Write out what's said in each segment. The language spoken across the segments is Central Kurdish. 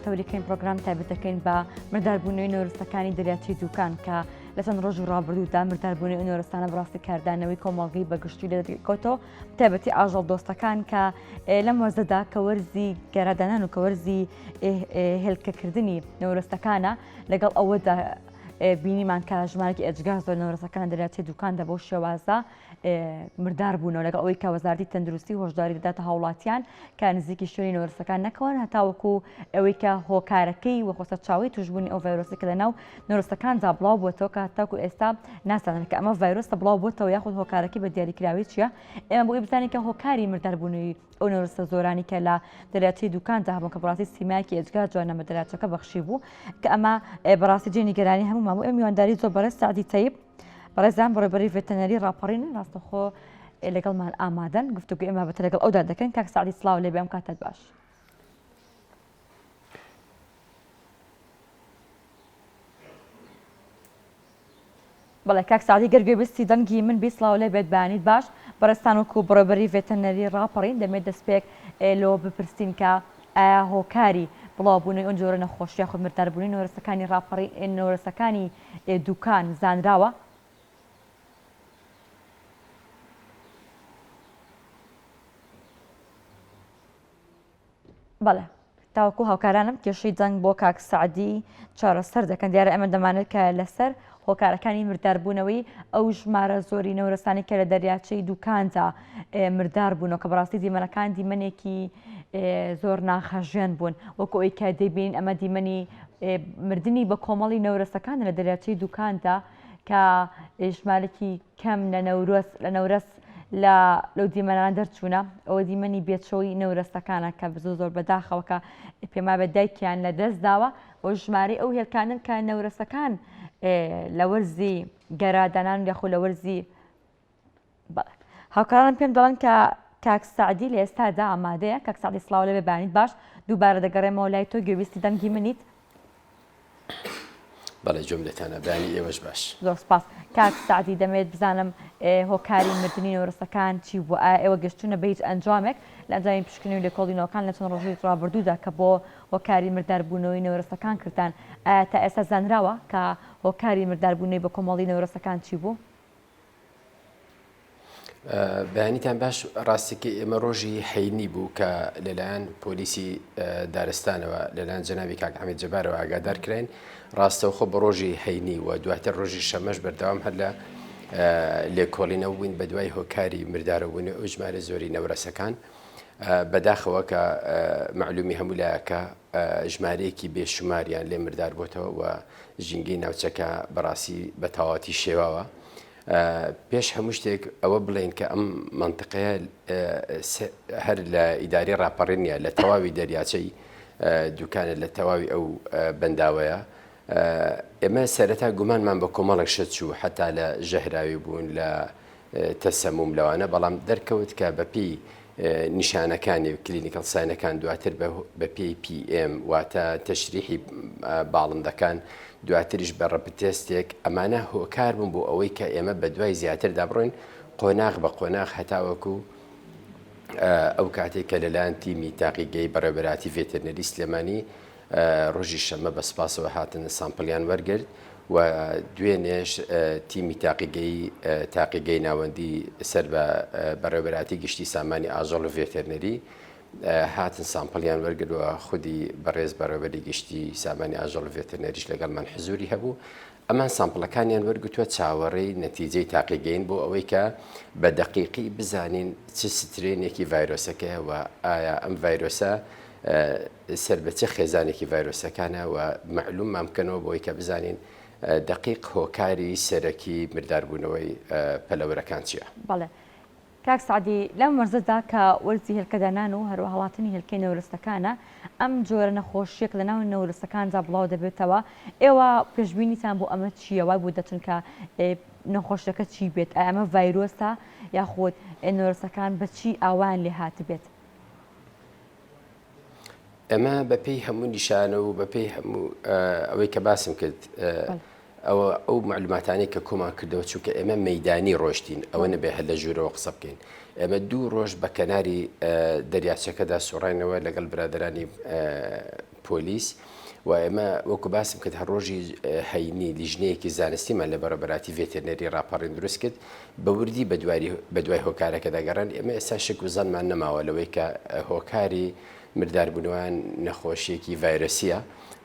تەوریکەین پرۆگرام تایبەت دەکەین بە مرداربوونەوەی نەورستەکانی دەریاچەی دوکان کە لە چەند ڕۆژی ڕابردوودا مرداربوونی ئەو نەورستانە بەڕاستی کاردانەوەی کۆمەڵگەی بەگشتی لێ دەکەوتەوە تایبەتی ئاژەڵ دۆستەکان کە لەم وەرزەدا کە وەرزی گەرادانان و کە وەرزی هێلکەکردنی نەورستەکانە لەگەڵ ئەوەدا بینیمان کە ژمارەکی ئێجگار زۆر نەورەسەکان دەریاچەی دوکاندا بەو شێوازە مردار بوونەوە لەگەڵ ئەوەی کە وەزارەتی تەندروستی هۆشداری دەداتە هاوڵاتیان کە نزیکی شوێنی نەورەسەکان نەکەون هەتاوەکو ئەوەی کە هۆکارەکەی وەخۆ سەرچاوەی توشبوونی ئەو ڤایرۆسی کە لەناو نەورەسەکاندا بڵاو بووەتەوە کە هەتاکو ئێستا نازانن کە ئەمە ڤایرۆسە بڵاو بووەتەوە یاخود هۆکارەکەی بە دیاریکراوی چییە ئێمە بۆ بزانین کە هۆکاری مرداربوونی ئەو نەورەسە زۆرانی کە لە دەریاچەی دوکاندا هەبوون کە بەڕاستی سیمایەکی ئێجگار جوانە بە دەریاچەکە بەخشی بوو کە ئەمە بەڕاستی جێ نیگەرانی هەموومان بوو ئێمە میوانداری زۆر بەڕێز سەعدی تەیب بەڕێزان بەڕێوەبەری ڤێتەنەری ڕاپەڕینن ڕاستەخۆ لەگەڵمان ئامادەن گفتوگۆی ئەم بابەتە لەگەڵ ئەودا دەکەن کاک سەعدی سڵاو لێبێ ئەم کاتەت باش. بەڵێ کاک سەعدی گەر گوێبیستی دەنگی من بی سڵاو لێ بێت بەیانیت باش بەڕێزتان وەکو بەڕێوەبەری ڤێتەنەری ڕاپەڕین دەمێت دەستپێک لەوە بپرسین کە ئایا هۆکاری بڵاوبوونەوەی ئەم جۆرە نەخۆشی یاخود مرداربوونی نەورەسەکانی ڕاپەڕین نەورەسەکانی دوکان زانراوە؟ بەڵێ تاوەکو هاوکارانم کێشەی دەنگ بۆ کاک سەعدی چارەسەر دەکەن دیارە ئێمە دەمانێت کە لەسەر هۆکارەکانی مرداربوونەوەی ئەو ژمارە زۆری نەورەسانی کە لە دەریاچەی دوکاندا مردار بوونەوە کە بەڕاستی دیمەنەکان دیمەنێکی زۆر ناخهەژێن بوون وەکو ئەوی کە دەیبینین ئەمە دیمەنی مردنی بە کۆمەڵی نەورەسەکان لە دەریاچەی دوکاندا کە ژمارەکی کەم لە نەورۆز لە نەورەس لە لەو دیمەنانە دەرچوونە ئەوە دیمەنی بێچۆی نەورەسەکانە کە زۆر زۆر بەداخەوە کە پێما بە دایکیان لە دەست داوە و ژمارەی ئەو هێلکانن کە نەورەسەکان لە وەرزی گەرادانان یاخۆ لە وەرزی بەڵێ هاوکارانم پێم دەڵێن کە کاک سەعدی لە ئێستادا ئامادەیە کاک سەعدی سڵاو لەوێ بانیت باش دووبارە دەگەڕێمەوە لای تۆ گوێبیستی دەنگی منیت بەڵێ گوێم لێتانە بەیانی ئێوەش باش. زۆر سپاس کاک سەعدی دەمەوێت بزانم هۆکاری مردنی نەورەسەکان چی بووە ئایا ئێوە گەشتونە بە هیچ ئەنجامێک لە ئەنجامی پشکنین و لێکۆڵینەوەکان لە چەند ڕۆژی ڕابردوودا کە بۆ هۆکاری مرداربوونەوەی نەورەسەکان کردتان ئایا تا ئێستا زانراوە کە هۆکاری مرداربوونەوەی بەکۆمەڵی نەورەسەکان چی بوو؟ بەیانیتان باش ڕاستەکەی ئێمە ڕۆژی حەینی بوو کە لەلایەن پۆلیسی دارستانەوە لەلایەن جەنابی کاک عەمید جەبارەوە ئاگادار کراین ڕاستەوخۆ بە ڕۆژی حەینی و دواتر ڕۆژی شەمەش بەردەوام هەر لە لێکۆڵینەوە بووین بە دوای هۆکاری مردارەبوونی ئەو ژمارە زۆری نەورەسەکان بەداخەوە کە معلومی هەموو لایەکە ژمارەیەکی بێشوماریان لێ مردار بۆتەوە و ژینگەی ناوچەکە بەڕاستی بە تەواوەتی شێواوە. پێش هەموو شتێک ئەوە بڵێین کە ئەم مەنتقەیە هەر لە ئیداری ڕاپەڕین نیە لە تەواوی دەریاچەی دوکانە لە تەواوی ئەو بەنداوەیە ئێمە سەرەتا گومانمان بە کۆمەڵێک شت چوو حتا لە ژەهراوی بوون لە تەسەموم لەوانە، بەڵام دەرکەوت کە بەپێی نیشانەکانی و clinical sign ەکان دواتر بەپێی PM واتە تەشریحی باڵندەکان دواتریش بە rapid test ێک ئەمانە هۆکار بوون بۆ ئەوەی کە ئێمە بەدوای زیاتردا بڕۆین قۆناغ بە قۆناغ هەتاوەکو ئەو کاتێک کە لەلایەن تیمی تاقیگەی بەڕێوەبەراتی ڤێتەرنەری سلێمانی ڕۆژی شەممە بە سپاسەوە هاتن sample یان وەرگرت و دوێنێش تیمی تاقیگەی تاقیگەی ناوەندی سەر بە بەڕێوەبەرایەتی گشتی سامانی ئاژەڵ و ڤێتێرنەری هاتن sample یان وەرگرت و خودی بەڕێز بەڕێوەبەری گشتی سامانی ئاژەڵ و ڤێتێرنەریش لەگەڵمان حزوری هەبوو ئەمان sample ەکانیان وەرگتووە چاوەڕێی نەتیجەی تاقیگەین بۆ ئەوەی کە بە دەقیقی بزانین چ strain ێکی ڤایرۆسەکەیە و ئایا ئەم ڤایرۆسە سەر بە چ خێزانێکی ڤایرۆسەکانە و مەعلوممان بکەنەوە بۆی کە بزانین دەقیق هۆکاری سەرەکی مرداربوونەوەی پەلەوەرەکان چییە؟ بەڵێ کاک سەعدی لەم وەرزەدا کە وەرزی هێلکەدانان و هەروە هەڵاتنی هێلکەی نەورەسەکانە ئەم جۆرە نەخۆشیەک لە ناو نەورەسەکاندا بڵاو دەبێتەوە ئێوە پێشبینیتان بۆ ئەمە چییە وای بۆ دەچن کە نەخۆشیەکە چی بێت ئایا ئەمە ڤایرۆسە یاخود نەورەسەکان بە چی ئاوایان لێ هاتبێت؟ ئەمە بەپێی هەموو نیشانە و بەپێی هەموو ئەوەی کە باسم کرد. ئەوە ئەو مەعلوماتانەی کە کۆمان کردەوە چونکە ئێمە مەیدانی ڕۆشتین ئەوە نەبێ هەر لە ژوورەوە قسە بکەین ئێمە دوو ڕۆژ بە کەناری دەریاچەکەدا سوڕاینەوە لەگەڵ برادەرانی پۆلیس و ئێمە وەکو باسم کرد هەر ڕۆژی هەینی لیژنەیەکی زانستیمان لە بەڕێوەبەراتی ڤێتێرنەری ڕاپەڕین دروست کرد بە وردی بە دوای هۆکارەکەدا گەڕان ئێمە ئێستا شک و زەنمان نەماوە لەوەی کە هۆکاری مرداربوونەوەیان نەخۆشیەکی ڤایرۆسیە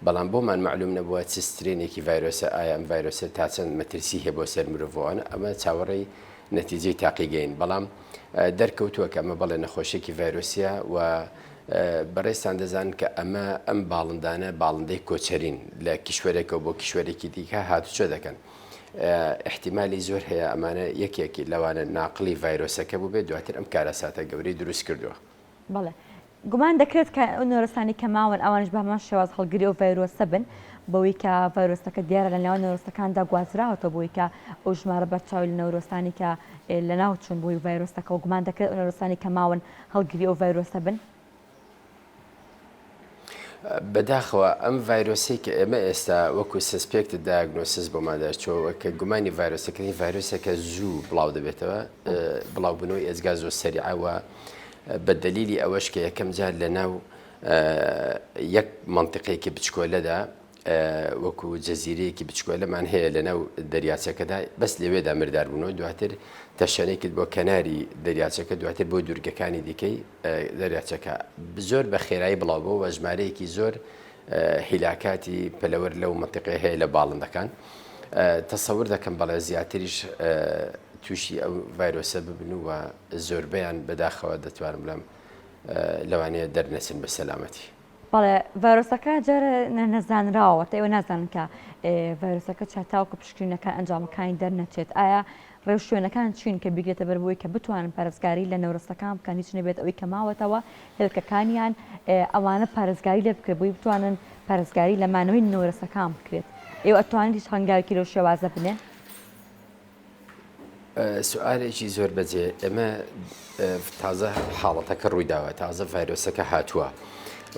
بەڵام بۆمان مەعلوم نەبووە چ strain ێکی ڤایرۆسە ئایا ئەم ڤایرۆسە تا چەند مەترسی هەیە بۆ سەر مرۆڤ و ئەوانە ئەمە چاوەڕێی نەتیجەی تاقیگەین بەڵام دەرکەوتووە کە ئەمە بەڵێ نەخۆشیەکی ڤایرۆسیە و بەڕێزتان دەزانن کە ئەمە ئەم باڵندانە باڵندەی کۆچەرین لە کیشوەرێکەوە بۆ کیشوەرێکی دیکە هاتوچۆ دەکەن ئیحتیمالی زۆر هەیە ئەمانە یەکێکی لەوانە ناقلی ڤایرۆسەکە بووبێت دواتر ئەم کارەساتە گەورەی دروست کردووە. بەڵێ گومان دەکرێت کە ئەو نەورەسانەی کە ماون ئەوانیش بە هەمان شێواز هەڵگری ئەو ڤایرۆسە بن بەوەی کە ڤایرۆسەکە دیارە لە نێوان نەورەسەکاندا گوازراوەتەوە بۆی کە ئەو ژمارە بەرچاوی لە نەورۆسانی کە لەناو چوون بۆی ڤایرۆسەکەەوە گومان دەکرێت ئەو نەورەسانی کە ماون هەڵگری ئەو ڤایرۆسە بن. بەداخەوە ئەم ڤایرۆسەی کە ئێمە ئێستا وەکو suspected diagnosis بۆمان دەرچووە کە گومانی ڤایرۆسەکەی ڤایرۆسێکە زوو بڵاو دەبێتەوە بڵاوبوونەوەی ئێجگار زۆر سەریعەوە بە دەلیلی ئەوەش کە یەکەم جار لە ناو یەک مەنتیقەیەکی بچکۆلەدا وەکو جەزیرەیەکی بچکۆلەمان هەیە لە ناو دەریاچەکەدا بەس لەوێدا مردار بوونەوە دواتر تەشەنەی کرد بۆ کەناری دەریاچەکە دواتر بۆ دوورگەکانی دیکەی دەریاچەکە زۆر بە خێرایی بڵاو بۆ وە ژمارەیەکی زۆر هیلاکاتی پەلەوەر لەو مەنتیقەیە هەیە لە باڵندەکان تەسەور دەکەم بەڵێ زیاتریش تووشی ئەو ڤایرۆسە ببن و زۆربەیان بەداخەوە دەتوانم بڵێم لەوانەیە دەرنەچن بە سەلامەتی. بەڵێ ڤایرۆسەکە جارێ نەزانراوە واتە ئێوە نازانن کە ڤایرۆسەکە چیە تاوەکو پشکنینەکان ئەنجامەکانی دەرنەچێت ئایا ڕێوشوێنەکان چین کە بگرێتە بەر بۆی کە بتوانن پارێزگاری لە نەورەسەکان بکەن هیچ نەبێت ئەوەی کە ماوەتەوە هێلکەکانیان ئەوانە پارێزگاری لێ بکرێت بۆی بتوانن پارێزگاری لە مانەوەی نەورەسەکان بکرێت ئێوە ئەتوانن هیچ هەنگاوێکی لەو شێوازە بنێن؟ سوئالێکی زۆر بەجێ ئێمە تازە حاڵەتەکە ڕوویداوە تازە ڤایرۆسەکە هاتووە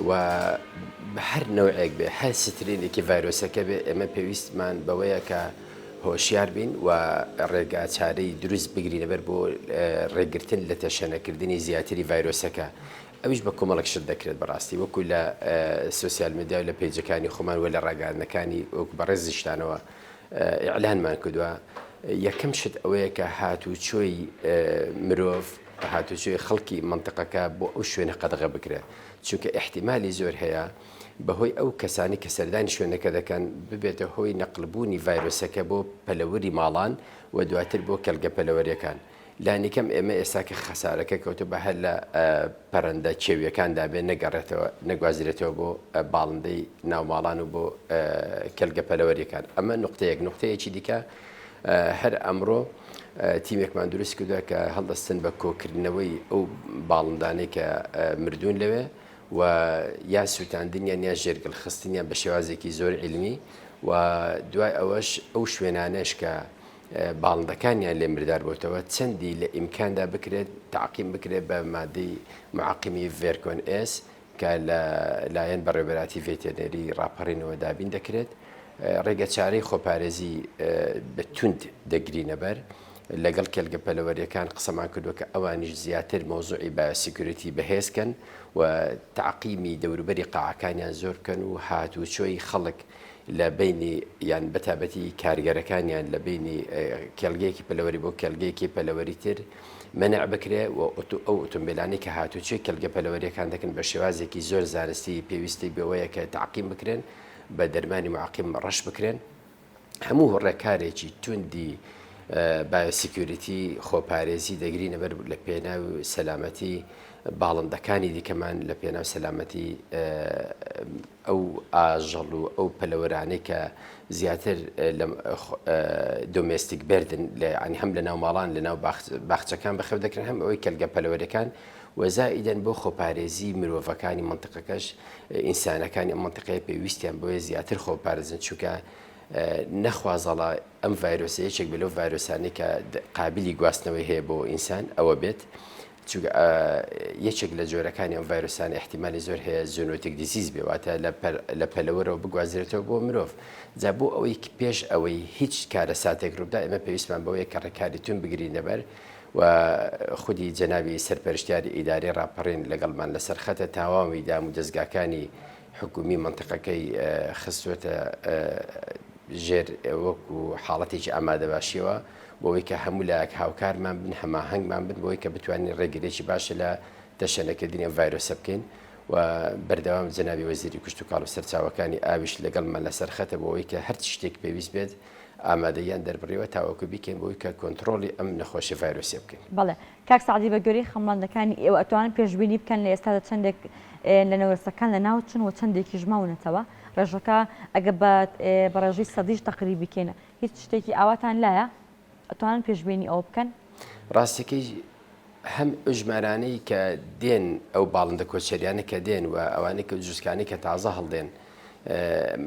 و بە هەر نەوعێک بێ هەر strain ێکی ڤایرۆسەکە بێ ئێمە پێویستمان بەوەیە کە هۆشیار بین و ڕێگا چارەی دروست بگرینە بەر بۆ ڕێگرتن لە تەشەنەکردنی زیاتری ڤایرۆسەکە ئەویش بە کۆمەڵێک شت دەکرێت بەڕاستی وەکو لە social media و لە page ەکانی خۆمان و لە ڕاگەیاندنەکانی وەکو بەڕێزیشتانەوە ئیعلانمان کردووە، یەکەم شت ئەوەیە کە هاتوچۆی مرۆڤ، هاتوچۆی خەڵکی مەنتقەکە بۆ ئەو شوێنە قەدەغە بکرێت، چونکە ئیحتیمالی زۆر هەیە بەهۆی ئەو کەسانی کە سەردانی شوێنەکە دەکەن ببێتە هۆی نەقلبوونی ڤایرۆسەکە بۆ پەلەوری ماڵان و دواتر بۆ کێڵگە پەلەوەریەکان. لانیکەم ئێمە ئێستا کە خەسارەکە کەوتوە با هەر لە پەرەندە کێویەکاندا بێ نەگەڕێتەوە نەگوازرێتەوە بۆ باڵندەی ناوماڵان و بۆ کێلگە پەلەوەریەکان ئەمە نقطەیەک نقطەیەکی دیکە هەر ئەمڕۆ تیمێکمان دروست کردوە کە هەڵدەستن بە کۆکردنەوەی ئەو باڵندانەی کە مردوون لەوێ و یا سووتاندنیان یا ژێرگڵ خستنیان بە شێوازێکی زۆر عیلمی و دوای ئەوەش ئەو شوێنانەش کە باڵندەکانیان لێ مردار بۆتەوە چەندی لە ئیمکاندا بکرێت تەعقیم بکرێت بە مادەی معقمی ڤێرکۆن ئێس کە لە لایەن بەڕێوەبەراتی ڤێتێرنەری ڕاپەڕینەوە دابین دەکرێت ڕێگە چارەی خۆپارێزی بە توند دەگرینە بەر لەگەڵ کێلگە پەلەوەریەکان قسەمان کردووە کە ئەوانیش زیاتر مەوزوعی biosecurity بەهێز کەن و تەعقیمی دەوروبەری قاعەکانیان زۆر بکەن و هاتوچۆی خەڵک لە بەینی یان بەتابەتی کارگەرەکانیان لە بەینی کێڵگەیەکی پەلەوەری بۆ کێڵگەیەکی پەلەوەری تر مەنع بکرێ و ئەو ئۆتۆمبیلانەی کە هاتوچۆی کێڵگە پەلەوەریەکان دەکەن بە شێوازێکی زۆر زانستی پێویستی بەوەیە کە تەعقیم بکرێن بە دەرمانی معقیم ڕەش بکرێن هەموو ڕێکارێکی توندی biosecurity خۆپارێزی دەگرینە بەر لە پێناو سەلامەتی باڵندەکانی دیکەمان لە پێناو سەلامەتی ئەو ئاژەڵ و ئەو پەلەوەرانەی کە زیاتر لە domestic bird ن لە یانی هەم لە ناو ماڵان لە ناو باخچەکان بەخێو دەکرێن هەم ئەوەی کەلگە پەلەوەرەکان و زائیدەن بۆ خۆپارێزی مرۆڤەکانی مەنتقەکەش ئینسانەکانی ئەم مەنتقەیە پێویستیان بۆیە زیاتر خۆپارێزن چونکە نەخوازەڵا ئەم ڤایرۆسە یەکێک بێ لەو ڤایرۆسانەی کە قابلی گواستنەوەی هەیە بۆ ئینسان ئەوە بێت. چونکە یەکێک لە جۆرەکانی ئەم ڤایرۆسانە ئیحتیمالی زۆر هەیە zoonotic disease بێ واتە لە پەلەوەرەوە بگوازرێتەوە بۆ مرۆڤ جا بۆ ئەوەی پێش ئەوەی هیچ کارەساتێک ڕووبدا ئێمە پێویستمان بەوەیە کە ڕێکاری توند بگرینەبەر و خودی جەنابی سەرپەرشتیاری ئیدارەی ڕاپەڕین لەگەڵمان لەسەر خەتە تەواوی دام و دەزگاکانی حکومی مەنتیقەکەی خستووەتە ژێر وەکو حاڵەتێکی ئامادەباشیەوە بۆ ئەوەی کە هەموو لایەک هاوکارمان بن، هەماهەنگمان بن بۆ ئەوەی کە بتوانین ڕێگرییەکی باش لە تەشەنەکردنی ئەم ڤایرۆسە بکەین و بەردەوام جەنابی وەزیری کشتوکاڵ و سەرچاوەکانی ئاویش لەگەڵمان لەسەر خەتە بۆ ئەوەی کە هەرچ شتێک پێویست بێت ئامادەییان دەربڕیوە تاوەکو بیکەین بۆ ئەوەی کە کۆنتڕۆڵی ئەم نەخۆشی ڤایرۆسیە بکەین. بەڵێ کاک سەعدی بە گوێرەی خەمڵاندنەکانی ئێوە ئەتوانن پێشبینی بکەن لە ئێستادا چەندێک لە نەورەسەکان لەناو چون و چەندێکیش ماونەتەوە؟ ڕێژەکە ئەگەر بە بە ڕێژەی سەدیش تەقریبی کەین هیچ شتێکی ئاواتان لایە؟ ئەتوانن پێشبینی ئەوە بکەن؟ ڕاستەکەی هەم ئەو ژمارانەی کە دێن ئەو باڵندە کۆچەریانە کە دێن و ئەوانەی کە جوسکانەی کە تازە هەڵدێن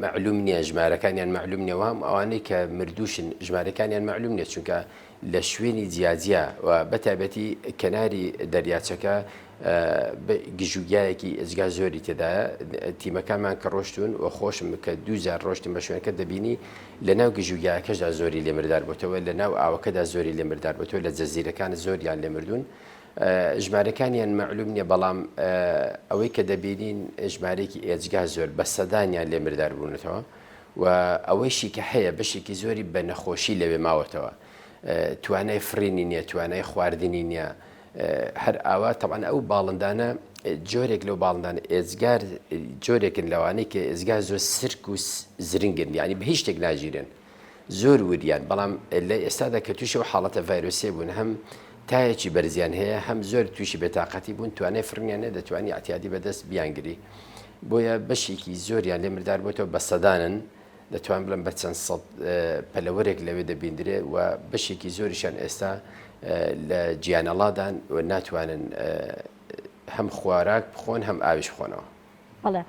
مەعلوم نییە ژمارەکانیان مەعلوم نییە و هەم ئەوانەی کە مردووشن ژمارەکانیان مەعلوم نییە چونکە لە شوێنی جیاجیا و بەتایبەتی کەناری دەریاچەکە گژوگیایەکی ئێجگار زۆری تێدایە، تیمەکانمان کە ڕۆشتوون و خۆشم کە دووجار ڕۆشتم بە شوێنەکە دەبینی لە ناو گژوگیاکەشدا زۆری لێ مردار بۆتەوە، لە ناو ئاوەکەدا زۆری لێ مردار بۆتەوە، لە جەزیرەکان زۆریان لێ مردوون. ژمارەکانیان مەعلوم نییە، بەڵام ئەوەی کە دەبینین ژمارەیەکی ئێجگار زۆر بە سەدانیان لێ مردار بوونەتەوە و ئەوەیشی کە هەیە بەشێکی زۆری بە نەخۆشی لەوێ ماوەتەوە. توانای فڕینی نییە، توانای خواردنی نییە، هەر ئاوا تەبعەن ئەو باڵندانە جۆرێک لەو باڵندانە ئێجگار جۆرێکن لەوانەی کە ئێجگار زۆر سرک و زرنگن یعنی بە هیچ شتێک ناگیرێن زۆر وریان بەڵام لە ئێستادا کە تووشی ئەو حاڵەتە ڤایرۆسیە بوون هەم تایەکی بەرزیان هەیە هەم زۆر تووشی بێتاقەتی بوون توانای فڕینیان نە دەتوانی ئەعتیادی بەدەست بیانگری بۆیە بەشێکی زۆریان لێ مردار بۆتەوە بە سەدانن دەتوانم بڵێم بە چەند سەد پەلەوەرێک لەوێ دەبیندرێ و بەشێکی زۆریشیان ئێستا لە گیانەڵادان و ناتوانن هەم خۆراک بخۆن هەم ئاویش بخۆنەوە. بەڵێ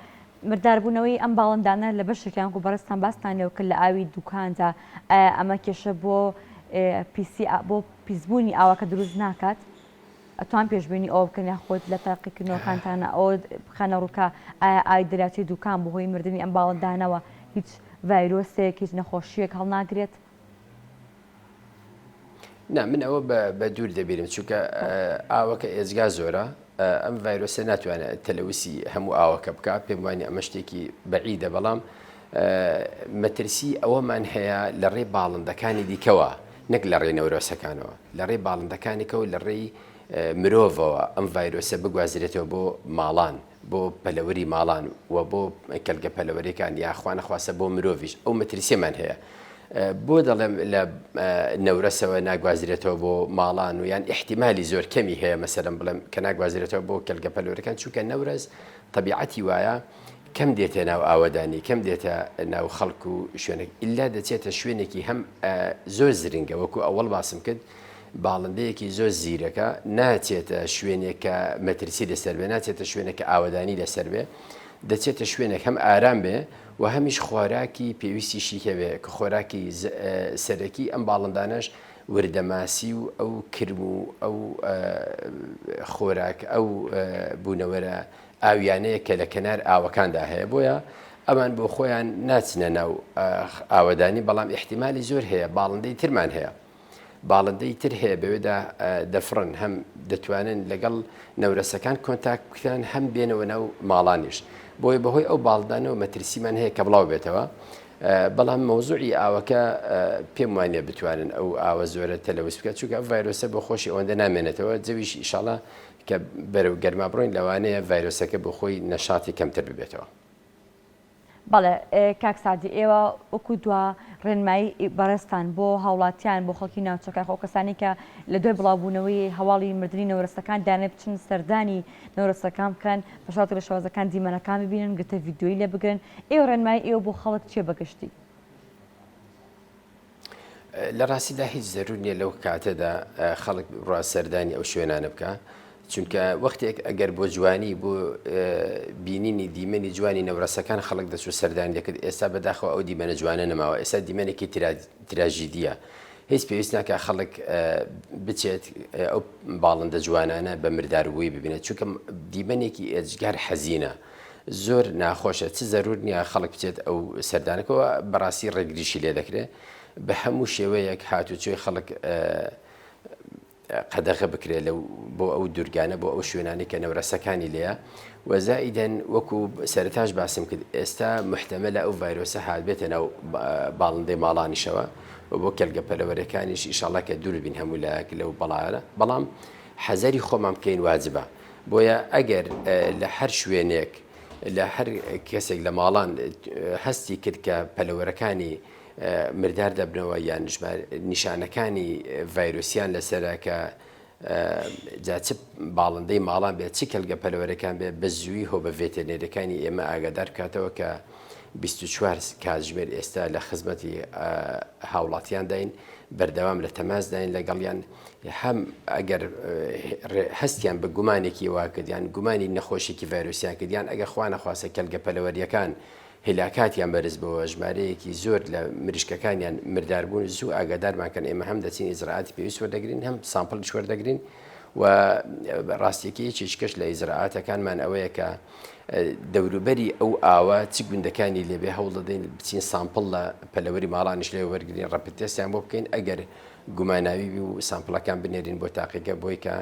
مرداربوونەوەی ئەم باڵندانە لە بەشێکیان وەکو بەڕێزتان باستان لێوە کرد لە ئاوی دوکاندا ئایا ئەمە کێشە بۆ پیسی بۆ پیسبوونی ئاوەکە دروست ناکات؟ ئەتوان پێشبینی ئەوە بکەن یاخود لە تاقیکردنەوەکانتانا ئەوە بخەنە ڕوو کە ئایا ئاوی دەریاچەی دوکان بەهۆی مردنی ئەم باڵندانەوە هیچ ڤایرۆسێک هیچ نەخۆشییەک هەڵناگرێت؟ نا من ئەوە بە دوور دەبینم چونکە ئاوەکە ئێجگار زۆرە ئەم ڤایرۆسە ناتوانێت تەلەوسی هەموو ئاوەکە بکات پێم وانیە ئەمە شتێکی بەعیدە بەڵام مەترسی ئەوەمان هەیە لە ڕێی باڵندەکانی دیکەوە نەک لە ڕێی نەورۆسەکانەوە، لە ڕێی باڵندەکانێکەوە لە ڕێی مرۆڤەوە ئەم ڤایرۆسە بگوازرێتەوە بۆ ماڵان، بۆ پەلەوەری ماڵان و بۆ کەلگە پەلەوەریەکان یا خوانەخواستە بۆ مرۆڤیش ئەو مەترسیەمان هەیە. بۆ دەڵێم لە نەورەسەوە ناگوازرێتەوە بۆ ماڵان و یان ئیحتیمالی زۆر کەمی هەیە مەسەلەن بڵێم کە ناگوازرێتەوە بۆ کەلگە پەلەوەرەکان چونکە نەورەس تەبیعەتی وایە کەم دێتە ناو ئاوەدانی، کەم دێتە ناو خەڵک و شوێنێک، ئیلا دەچێتە شوێنێکی هەم زۆر زرنگە، وەکو ئەوەڵ باسم کرد، باڵندەیەکی زۆر زیرەکە، ناچێتە شوێنێک کە مەترسی لەسەر بێ، ناچێتە شوێنێک کە ئاوەدانی لەسەر بێ، دەچێتە شوێنێک هەم ئارام بێ و هەمیش خۆراکی پێویستیشی هەبێ، کە خۆراکی سەرەکی ئەم باڵندانەش وردە ماسی و ئەو کرم و ئەو خۆراک ئەو بوونەوەرە ئاویانەیە کە لە کەنار ئاوەکاندا هەیە بۆیە ئەوان بۆ خۆیان ناچنە ناو ئاوەدانی بەڵام ئیحتیمالی زۆر هەیە باڵندەی ترمان هەیە باڵندەی تر هەیە بەوێدا دەفڕن هەم دەتوانن لەگەڵ نەورەسەکان کۆنتاکت بکەن هەم بێنەوە ناو ماڵانیش بۆیە بەهۆی ئەو باڵدانەوە مەترسیمان هەیە کە بڵاو بێتەوە بەڵام مەوزوعی ئاوەکە پێم وانە بتوانن ئەو ئاوە زۆرە تەلەوس بکات چونکە ئەو ڤایرۆسە بۆ خۆشی ئەوەندە نامێنێتەوە جەویش ئیشاڵا کە بەرەو گەرما بڕۆین لەوانەیە ڤایرۆسەکە بۆ خۆی نەشاتی کەمتر ببێتەوە. بەڵێ کاک سەعدی ئێوە وەکو دوا ڕێنمایی بەڕێزتان بۆ هاوڵاتیان بۆ خەڵکی ناوچەکە خۆ کەسانی کە لە دوای بڵاوبوونەوەی هەواڵی مردنی نەورەسەکان دانێ بچن سەردانی نەورەسەکان بکەن بە شێوازێک لە شێوازەکان دیمەنەکان ببینن گرتە ڤیدیۆیی لێ بگرن ئێوە ڕێنمایی ئێوە بۆ خەڵک چیە بەگشتی؟ لە ڕاستیدا هیچ زەرور نییە لەو کاتەدا خەڵک ڕا سەردانی ئەو شوێنانە بکە چونکە وەختێک ئەگەر بۆ جوانی بۆ بینینی دیمەنی جوانی نەورەسەکان خەڵک دەچوو سەردانی دەکرد ئێستا بەداخەوە ئەو دیمەنە جوانە نەماوە ئێستا دیمەنێکی تراژیدیە. هیچ پێویست ناکە خەڵک بچێت ئەو باڵندە جوانانە بە مرداربووی ببینێت چونکە دیمەنێکی ئێجگار حەزینە زۆر ناخۆشە چ زەرور نییە خەڵک بچێت ئەو سەردانەکەەوە بەڕاستی ڕێگریشی لێ دەکرێت بە هەموو شێوەیەک هاتوچۆی خەڵک قەدەغە بکرێت لەو بۆ ئەو دورگانە بۆ ئەو شوێنانەی کە نەورەسەکانی لێیە و زائیدەن وەکو سەرەتاش باسم کرد ئێستا محتەمەلە ئەو ڤایرۆسە هاتبێتە ناو باڵندەی ماڵانیشەوە و بۆ کێلگە پەلەوەرەکانیش ئیشەڵا کە دوور بین هەموو لایەک لەو بەڵایانە بەڵام حەزەری خۆمان بکەین واجبە بۆیە ئەگەر لە هەر شوێنێک لە هەر کەسێک لە ماڵان هەستی کرد کە پەلەوەرەکانی مردار دەبنەوە یان نیشانەکانی ڤایرۆسیان لەسەرە کە جا چ باڵندەی ماڵان بێت چ کەلگە پەلەوەرەکان بێت بە زووی هۆ بە ڤێتەرنێرەکانی ئێمە ئاگادار بکاتەوە کە 24 کاتژمێر ئێستا لە خزمەتی هاوڵاتیانداین بەردەوام لە تەماسداین لەگەڵیان هەم ئەگەر هەستیان بە گومانێکی وا کرد یان گومانی نەخۆشیکی ڤایرۆسیان کرد یان ئەگەر خوا نەخواستە کەلگە پەلەوەریەکان هیلاکاتیان بەرز بۆوە ژمارەیەکی زۆر لە مریشکەکانیان مردار بوون زوو ئاگادارمان کەن ئێمە هەم دەچین ئیجرائاتی پێویست وەردەگرین هەم sample یش وەردەگرین و ڕاستیەکەی یەکێکیش لە ئیجرائاتەکانمان ئەوەیە کە دەوروبەری ئەو ئاوە چ گوندەکانی لێبێ هەوڵ دەدەین بچین sample لە پەلەوەری ماڵانیش لێ وەرگین rapid test یان بۆ بکەین ئەگەر گوماناوی بی و sample ەکان بنێرین بۆ تاقیگە بۆی کە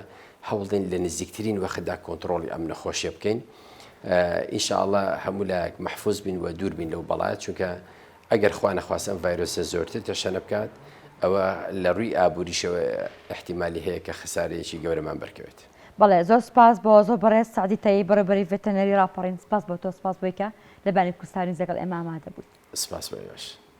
هەوڵدەین لە نزیکترین وەختدا کۆنتڕۆڵی ئەم نەخۆشیە بکەین ان شاء اللە هەموو لایەک مەحفوز بین و دوور بین لەو بەڵایە چونکە ئەگەر خوا نەخواستە ئەم ڤایرۆسە زۆرتر تەشەنە بکات ئەوە لە ڕووی ئابووریشەوە ئیحتیمالی هەیە کە خەسارەیەکی گەورەمان بەرکەوێت. بەڵێ زۆر سوپاس بۆ زۆر بەڕێز سەعدی تەیب بەڕێوبەری ڤێتەرنەری ڕاپەڕین سوپاس بۆ تۆ سوپاس بۆی کە لە بانی کوردستان نیوز لەگەڵ ئێمە ئامادە بوویت. سوپاس بۆ ئێوەش.